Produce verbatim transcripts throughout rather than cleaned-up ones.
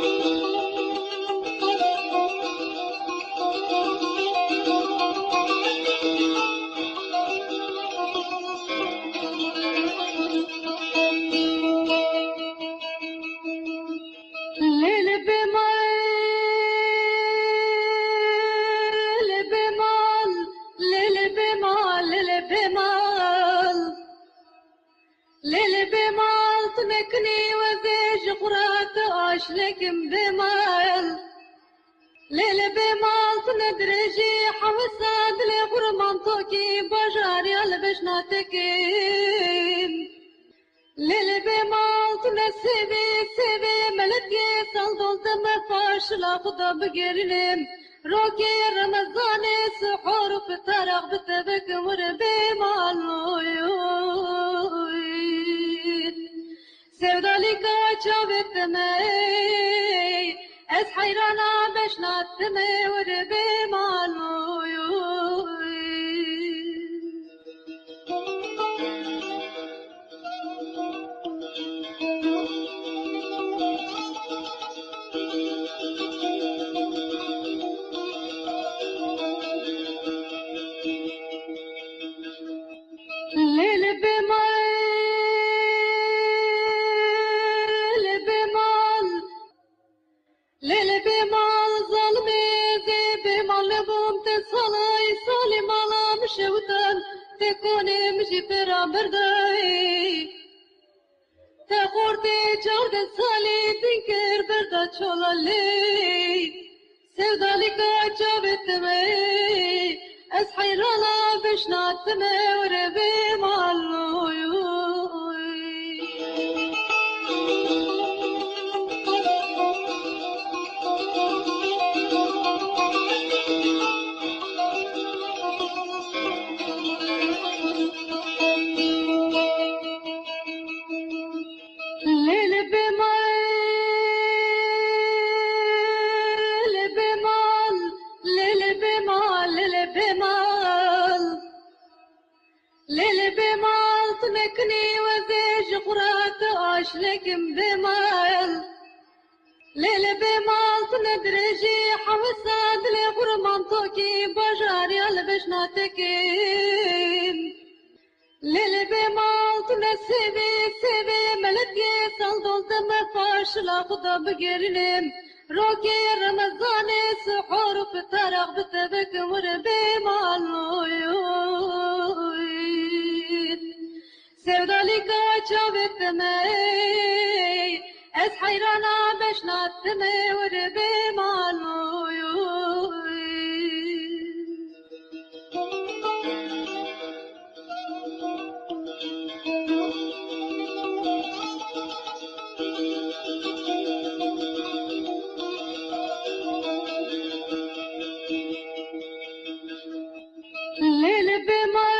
Lê li bê mal, lê bê mal, lê li bê mal, lê li bê mal. Lê li bê mal tu nekinî wezê ji xwe re tu aşlekim bê mal. Lê li bê mal tu ne dirêjî hewisa dilê xurman tokî bajarî ya li bejna tekin. Lê li bê mal tu ne sêvê, sêvê melekê sal dol te me paşila xwe da bigirînim. Rokê Remezanê sihor û fitarak bi te bikim wir bê mal oy oy. Sevdalîka çavê te me, ez heyrana beşna te me wir bê mal oy oy. Lê li bê mal, lê bê mal. Lê li bê mal zalimê zê bê mal nebûm te salay salê mala min şewtan te konê min jî pê ra berdayî. Te xortê çardeh salî din kir berda çola lê. Sevdalîka çavê te me, ez heyrana beşna te me were bê mal oy oy. Lê li bê mal, lê bê mal, lê li bê mal, lê li bê mal. Lê li bê mal tu nekinî wezê ji xwe re tu aşlekim bê mal. Lê li bê mal tu ne dirêjî hewisa dilê xurman tokî bajarî ya li bejna tekin. Lê li bê mal tu ne sêvê, sêvê melekê sal dol te me paşila xwe da bigirînim. Rokê Remezanê sihor û fitarak bi te bikim wir bê mal oy oy. Sevdalîka çavê te me, ez heyrana beşna te me wir bê mal oy oy. Lê li bê mal,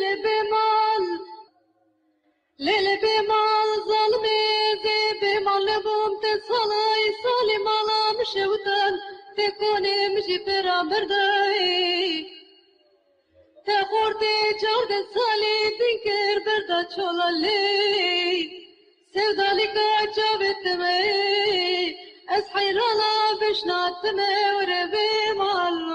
lê bê mal. Lê li bê mal zalimê zê bê mal nebûm te salay salê mala min şewtan te konê min jî pê ra berdayî. Te xortê çardeh salî din kir berda çola lê. Sevdalîka çavê te me, ez heyrana beşna te me were bê mal.